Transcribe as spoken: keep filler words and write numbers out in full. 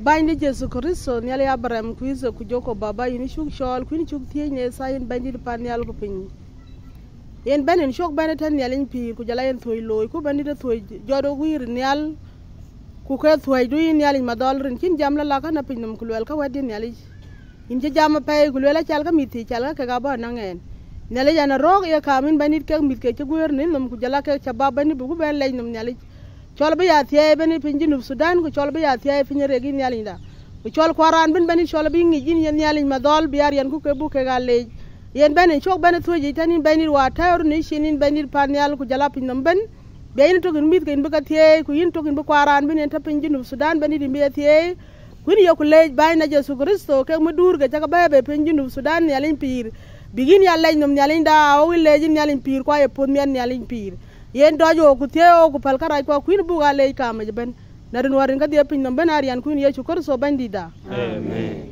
Bänyda Jethu Krïtho, Nhialic Abraɣam ku Ithak ku Jakop, Baba, yïn cuk cɔɔl, ku yïn cuk thiëëc në thaa, yïn Bɛ̈nydït pan nhial ku piny. Yen bɛ̈n yïn cök bɛ̈n ëtɛ̈n Nhialic pïïr, ku jɔl a yen thuëëc looi, ku Bɛ̈nydït ë thuëëc jɔt ɣok wïïr nhial, ku ke thuëëcdu yïn Nhialic madhɔl rin cïn jam la lak ënë pinynhom ku luɛɛlkë wɛ̈tdiɛ̈ Nhialic. Yïn cï jam apɛi ku lueel acal ke mïth thiëc cal ke kek abä naŋ ɛn. Nhialic an, arɔ̈ɔ̈k ye kaam yïn Bɛ̈nydït kek mïth ke cï guëër në yïnhom ku jɔl a kek cä bä Bɛ̈nydït bï ku bɛ̈n lɛc nhom Nhialic. Cɔl bï ya thiɛɛi ëbɛ̈n piny Junub Thudan, ku cɔl bï ya thiɛɛi piny rek yïn Nhialicda. Ku cɔl kuat raan ëbɛ̈n Bɛ̈nydït cɔl bï ŋic yïn yen Nhialic madhɔl bï ya riɛnku ke buk kek aa leec. Yen bɛ̈n yïn cök bɛ̈n ë thuëëc yic tënë yïn Bɛ̈nydït wäär tɛ̈ɛ̈u röt në cin yïn Bɛ̈nydït pan nhial ku jɔl a pinynhom ëbɛ̈n. Bï yïn tök yïn mïth ke yïn bï ke thiëëi, ku yïn tök yïn bï kuat raan ëbɛ̈n yen tɔ̈ piny Junub Thudan Bɛ̈nydït yïn bï ye thiëëi. Ku yïn yeku leec Bänyda Jethu Krïtho kek mëduur ke cä ke bɛ̈ɛ̈i bei piny Junub Thudan Nhialic pïïr. Bïk yïn ya lɛc nhom Nhialicda, aa ɣok yï leec yïn Nhialic pïïr ku aye puɔ̈th miɛt Nhialic pïïr. Yen dɔc ɣok ku thiëëi ɣok ku päl kärɛckuɔ ku yïn buk aa leec kaam yic ëbɛ̈n. Në rin wäär rin kedhie pinynhom ëbɛ̈n aa riɛnku yïn Jethu Krïtho Bɛ̈nydïtda. Amen.